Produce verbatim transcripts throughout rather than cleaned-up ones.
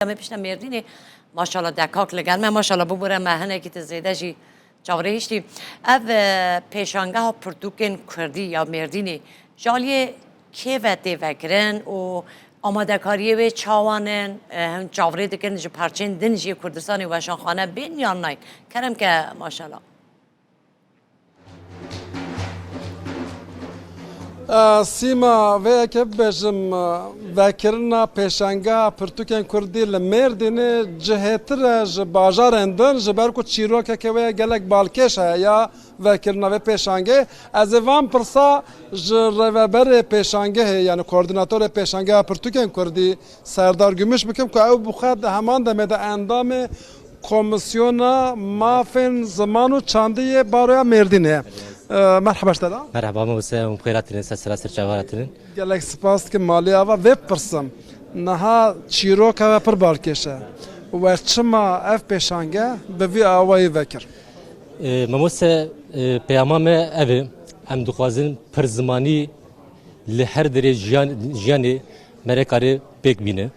Em ê bişne Mêrdînê. Maşallah dekak li gel me. Maşallah bibûre me hinekî tu zêde jî çavrê hiştî. Ev, e, pêşangeha pirtûkên kurdî ya Mêrdînê ji aliyê kê ve tê vekirin û amadekariyê wê çawan in? E, hûn çavrê dikin ji parçeyên din jî Kurdistanê weşanxane bên yan nayên? Kerem ke maşallah. Sîma vê yekê bibêjim, vekirina pêşangeha pirtûkên kurdî li Mêrdînê cihêtir e ji bajarên din, ji ber ku çîrokeke wê gelek balkêş heye ya vekirina vê pêşangê. Ez ê van pirsa ji rêveberê pêşangehê, yani koordînatorê pêşangeha pirtûkên kurdî Serdar Gümüş bikim ku ew bi xwe di heman demê de endamê Komisyona Mafên Ziman û Çandî yê Baroya Mêrdînê ye. E, merheba ji te re. Merheba, me wise hûn bi xêr hatinin, ser sera ser çava hatinin. Gelek spas dikim, malê ava vê bipirsim. Niha çîroka we pir balkêş e. We çima ev pêşange bi vî awayî vekir? E, mamoste, e, peyama me ev e. Em dixwazin pir zimanî li her derê jiyan, jiyanê me re kare pêk bîne.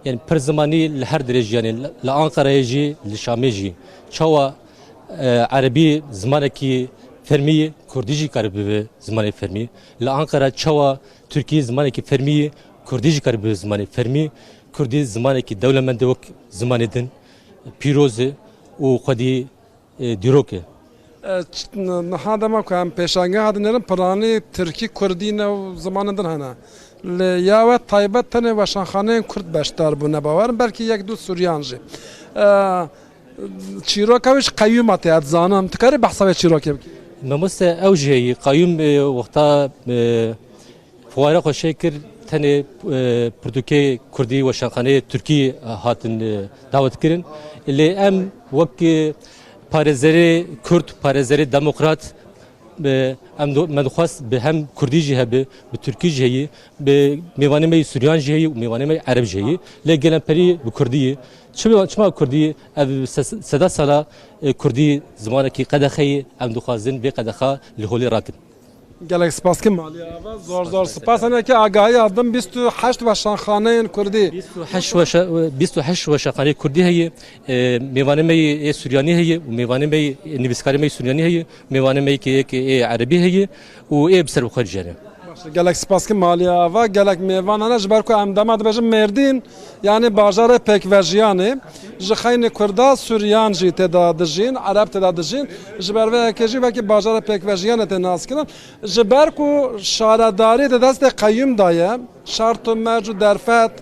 Yani pir zimanî li her derê jiyanê, li Anqarayê jî, li Şamê jî. Çawa, e, erebî zimanekî fermî, kurdî jî kare bibe zimanê fermî. Li Anqara çawa tirkî zimanekî fermî, kurdî jî kare bibe zimanê fermî. Kurdî zimanekî dewlemend e wek zimanê din, pîroz e û xwedî e, dîrok e. E, ç-, n-, niha dema ku em pêşangeha dinêrin, piranî tirkî kurdî ne û zimanên din hene. Lê ya we taybet tenê weşanxaneyên kurd beşdar bûne, bawer im, belkî yek du suryan jî. E, çîroka wî ji qeyûma tê, ez dizanim. Tu karî behsa vê çîrokê bikî? Mamoste, ew jî heyî. Qeyûm, e, wexta, e, Fuare xwe çêkir, tenê, e, pirtûkê kurdî weşanxaneyê tirkî, e, hatin, e, dawetkirin. Lê em wek, e, parêzerê kurd, parêzerê demokrat, e, em do-, me dixwest bi hem kurdî jî hebe, bi tirkî jî heyî, bi mêvanê me yî suryan jî heyî û mêvanê me yî ereb jî heyî. Lê gelemperî bi kurdî ye. Çima, çima kurdî ye? Ev se-, seda sala, e, kurdî zimanekî qedexe ye, em dixwazin vê qedexa li holê rakin. Gelek spas kim malî ava. Zor zor spas. Hinekî agahiya din, bîst û heşt weşanxaneyên kurdî. Bîst û heşt weşa-, bîst û heşt weşanxaneyê kurdî heye. E, mêvanê me yê ê suryanî heye û mêvanê me yê, nivîskarê me yê suryanî heye. Mêvanê me yê ê, ê erebî heye û ê bi ser bi xwe dijene. Baş e, gelek spas kim malî ava. Gelek mêvan hene, ji ber ku em dema dibêjin Mêrdîn, yani bajarê pêkvejiyanê, ji xeynî kurda suryan jî tê de dijîn, ereb tê de dijîn. Ji ber vê yekê jî wekî bajarê pêkvejiyanê tê naskirin. Ji ber ku şaredarî di destê qeyûm de ye, şart û merc û derfet,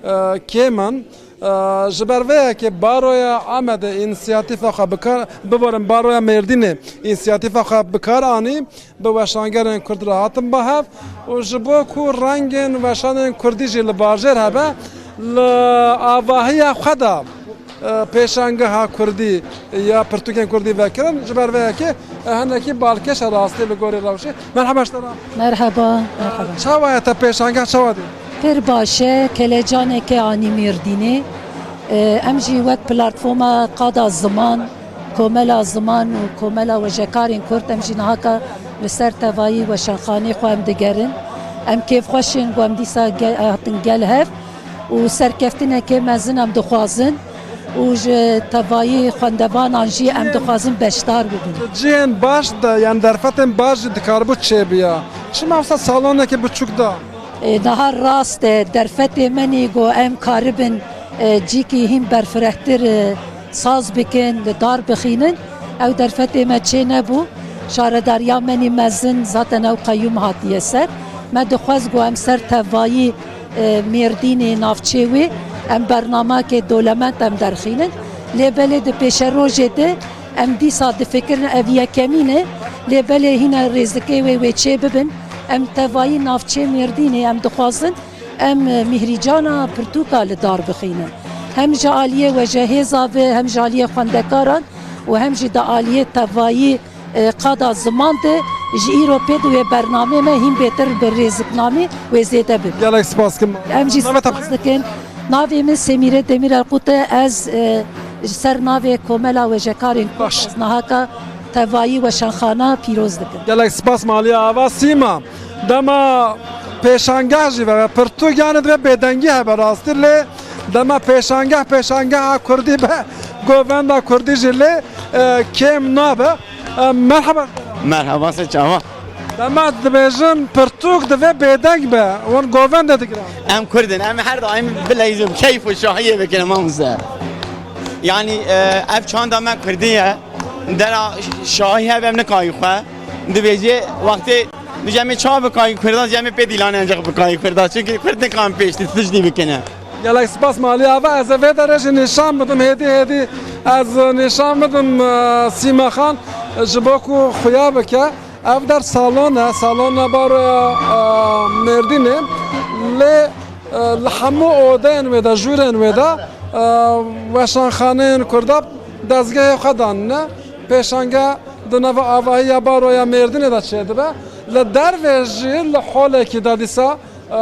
e, kêm in. E, ji ber vê yekê Baroya Amedê însiyatîfa xwe bi kar, biborin, Baroya Mêrdînê însiyatîfa xwe bi kar anî, bi weşangerên kurd re hatin ba hev û ji bo ku rengên weşanên kurdî jî li bajêr hebe, li avahiya xwe de, e, pêşangeha kurdî ya pirtûkên kurdî vekirin. Ji ber vê yekê, e, hinekî balkêş e rastî li gorî rewşê. Merheba ji te re. Merheba, merheba. Çawa ye te pêşangeh, çawa dî? Pir baş e, kelecaneke anî Mêrdînê. E, em jî wek platforma Qada Ziman, Komela Ziman û Komela Wejekarên Kurd, em jî nihaka li ser tevayî weşanxanê xwe em digerin. Em kêfxweş in ku em dîsa ge-, hatin gel hev û serkeftinekê mezin em dixwazin û ji tevayî xwendevanan jî em dixwazin beşdar bibin. Cihên baş de, yan derfetên baş jî dikaribû çêbiya. Çima wisa salonekê biçûk da? E, niha rast e, derfetê me nî ku em karibin, e, cîkî hîn berfirehtir, e, saz bikin, li dar bixînin. Ew derfetê me çê nebû. Şaredariya me nî mezin zaten ew qeyûm hatiye ser. Me dixwest ku em ser tevayî, e, Mêrdînê, navçê wê, em bernamekê dolement em derxînin. Lê belê di pêşerojê de em dîsa difikirin ev yekemîn e. Lê belê hîna rêzikê wê wê çê bibin. Em tevayî navçê Mêrdînê em dixwazin em, e, mîhrîcana pirtûka li dar bixînin. Hem ji aliyê wecehêza ve, hem ji aliyê xwendekaran û hem jî di aliyê tevayî, e, qada ziman de ji îro pê di wê bernamê me hîn bêtir bi rêziknamî wê zêde bibe. Gelek spas kim. Em jî spas dikin. Navê min Semîre Demîrelqut e. Ez, e, ji ser navê Komela Wejekarên Kurd, baş, ez nahaka tevayî weşanxana pîroz dikim. Gelek spas maliye ava Sîma. Dema pêşangeh jî ve, ve pirtûk, yani divê bêdengî hebe rastî, lê Dema pêşangeh pêşangeha kurdî be, govenda kurdî jî lê, e, kêm nabe. E, merheba. Merhaba, se çava? Dema dibêjin pirtûk divê bêdeng be, wan govende digiran. Em kurd in, em her daim bileyzim keyf û şahiyê bikin, mamoste. Yani, e, ev çanda me kurdî ye. Dera şahî hebe em nikayî xwe. Dibêje wextê bi cemê çawa bikayî kurda, cemê pê dîlanê ancak bikayî kurda. Çünkü kurd nikan pêştî tiştî bikine. Gelek spas malî ava, ez ê vê derê jî nîşan bidim, hêdî hêdî ez nîşan bidim, e, Sîma Xan, ji bo ku xuya bike. Ev der salon e, salona baroya, e, Mêrdînê. Lê, e, li hemû odeyên wê de, jûrên wê de, e, weşanxaneyên kurda dezgehê xwe danine. Pêşange di nava avahiya baroya Mêrdînê de çêdibe. Li dervê jî li holekî de dîsa, e,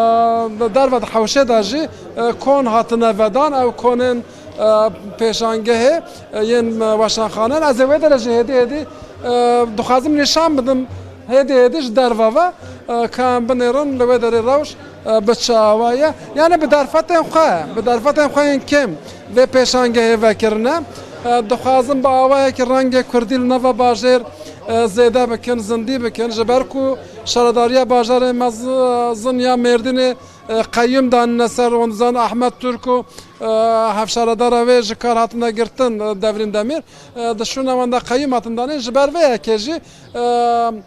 li derve di hewşê de jî, e, kon hatine vedan. Ew konên, e, pêşangehê, e, yên, e, weşanxanen. Ez ê wê derê jî hêdî hêdî, e, dixwazim nîşan bidim. Hêdî hêdî ji derve ve, e, ka em binêrin li wê derê rewş, e, bi çi awa ye. Yani bi derfetên xwe, bi derfetên xwe yên kêm vê pêşangehê vekirine. E, dixwazim bi awayekî rengê kurdî li nava bajêr, e, zêde bikin, zindî bikin. Ji ber ku şaredariya bajarê mezin ya Mêrdînê, e, qeyûm danine ser, hûn dizanin Ahmet Turk û, e, hevşaredara wê ji kar hatine girtin, e, Devrîn Demîr. E, di şûna wan de qeyûm hatin danîn. Ji ber vê yekê jî, e,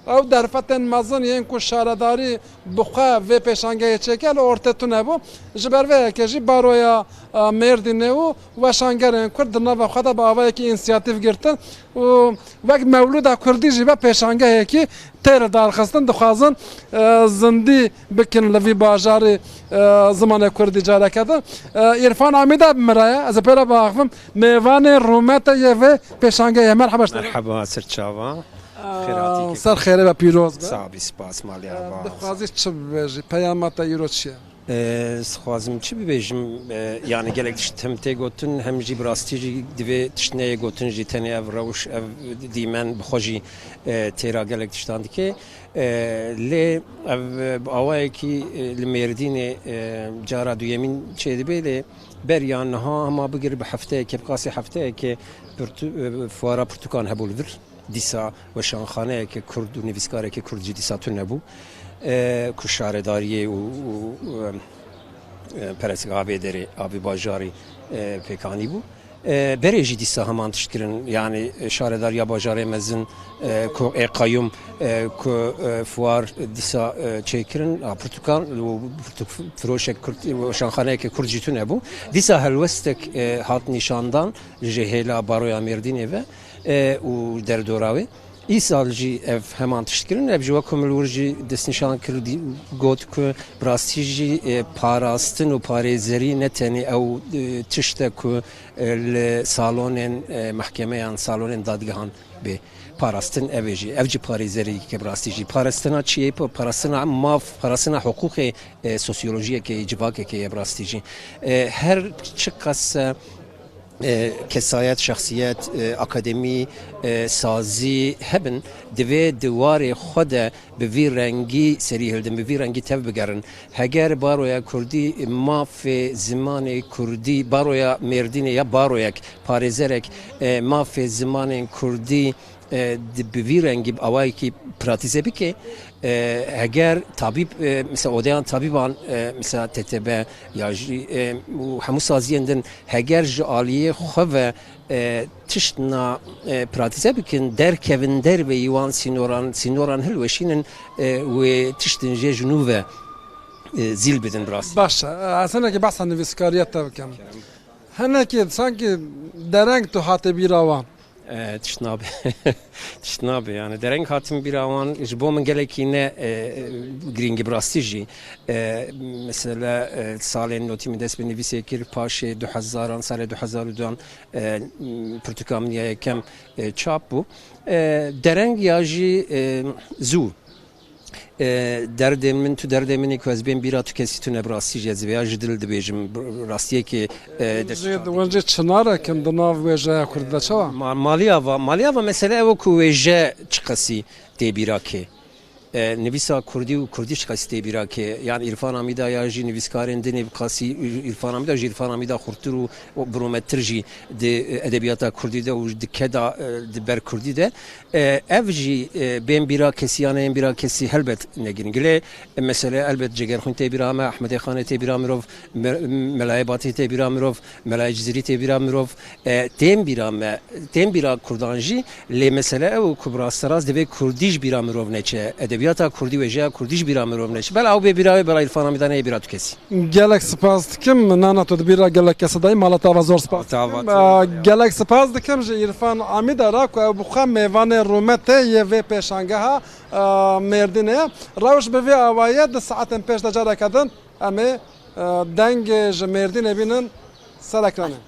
ew derfetên mezin yên ku şaredarî bi xwe vê pêşangehê çêke li ortê tune bû. Ji ber vê yekê jî baroya, e, Mêrdînê û weşangerên kurd di nava xwe de bi avayekî însiyatîf girtin û wek Mewlûda Kurdî jî be pêşangehekî tê li dar xistin, dixwazin, e, zindî bikin li vî bajarî, e, zimanê kurdî careke din. E, Îrfan Amîda bi min re ye, ez ê pê re biaxivim. Mêvanê rûmete yê vê pêşangehê. Merheba ji te re. Merheba, ser çava. E, Xêr hatî kek. Ser xêrê be, pîroz be. Sağ bî, spas, malî ava. Dixwazî çi bibêjî? Peyama te îro çi ye? E, ez dixwazim çi bibêjim? E, yani gelek tişt hem tê gotin, hem jî bi rastî jî divê tişt neyê gotin jî, tenê ev rewş, ev dîmen bi xwe jî, e, têra gelek tiştan dike. E, lê ev, e, bi awayekî, e, li Mêrdînê, e, cara duyemîn çêdibe, lê beriya niha hema bigir bi hefteyekê, bi qasî hefteyekê pirtû-, e, fuara pirtûkan hebû li vir. Dîsa weşanxaneyeke kurd û nivîskareke kurd jî dîsa tune bû. E, ku şaredariyê û, û, e, e, perestgeha vê derê a vî bajarî, e, pêkanî bû. E, berê jî dîsa heman tişt kirin, yanî, e, şaredariya bajarê mezin, e, ku ê qeyûm, e, ku, e, fuar dîsa, e, çêkirin, a pirtûkan û pirtûk firoşek kurd, weşanxaneyeke kurd jî tune bû. Dîsa helwestek, e, hat nîşandan ji hêla baroya Mêrdînê ve, e, û derdora wê. Îsal jî ev heman tişt kirin. Ev ji we ku min li wir jî destnîşan kir, dî-, got ku bi rastî jî, e, parastin û parêzerî ne tenê ew, e, tişt e ku, e, li salonên, e, mehkemeyan, salonên dadgehan bê. Parastin ev e jî. Ev jî parêzerî ke bi rastî jî. Parastina çi ye? Pa-, parastina maf, parastina hiqûqê, e, sosyolojiyeke, civakeke ye bi rastî jî. E, her çiqas, e, e, kesayet, şexsiyet, e, akademî, e, sazî hebin, divê di warê xwe de bi vî rengî serî hildin, bi vî rengî tev bigerin. Heger baroya kurdî mafê zimanê kurdî, baroya Mêrdînê ya baroyek, parêzerek, e, mafê zimanên kurdî, e, di, bi vî rengî, bi awayekî pratîze bike, e, heger tabîb, e, mesela odeyan tabîban, e, mesela T T B ya jî, e, û hemû saziyên din heger ji aliyê xwe ve, e, tiştna, e, pratîze bikin, derkevin derveyî wan sînoran, sînoran hilweşînin, e, wê tiştin jê ji nû ve, e, zîl bidin bi rastî. Baş e, ez hinekî behsa nivîskariya te bikim. Hinekî sankî dereng tu hate bîra wan. E, tişt nabe. Tişt nabe, yani dereng hatin bîra wan, ji bo min gelekî ne, e, e, girîng e bi rastî jî. E, mesela, e, salên notî min dest bi nivîsê kir, paşê du hezaran, salê du hezar û duan, e, pirtûka min ya yekem, e, çap bû. E, dereng ya jî, e, zû. E, derdên min, tu derdê min ê ku ez bên bîra tu kesî tune bi rastî jî ez vêya ji dil dibêjim. Bi rastiyekê, e, Wê jê, wê jê çinarek in di nav wêjeya kurdî de çawa? Ma-, maliya va, maliya va mesele ew e ku wêje çiqasî tê bîra kê. E, nivîsa kurdî û kurdî çiqasî tê bîra ke, yan Îrfan Amîda ya jî nivîskarên din ê bi qasî Îrfan Amîda, ji Îrfan Amîda xurtir û, û bi rûmettir jî di, e, edebiyata kurdî de û di keda, e, di ber kurdî de. E, ev jî, e, bên bîra kesî yan ên bîra kesî helbet negirîn. Gilê, e, mesele elbet Cegerxwîn tê bîra me, Ehmedê Xanê tê bîra mirov, Me-, Melayê Batî tê bîra mirov, Melayê Cizîrî tê bîra mirov, e, tên bîra me, tên bîra kurdan jî, lê mesele ew ku bi rasterast divê kurdî ji bîra mirov neçe. Edebiyata kurdî, wêjeya kurdî ji bîra mirov neçe. Bela ew bê bîra wê, bela Îrfan Amîda neyê bîra tu kesî. Gelek spas dikim, nana tu di bîra gelek kese dayî, mala te ava zor spas dikim. Ava te ava. Gelek spas dikim ji Îrfan Amîda re ku ew bi xwe mêvanê rûmetê yê vê pêşangeha, e, Mêrdînê ye. Rewş bi vê awayî ye, di saetên pêş de careke din em ê, e, dengê ji Mêrdînê bînin ser ekranê.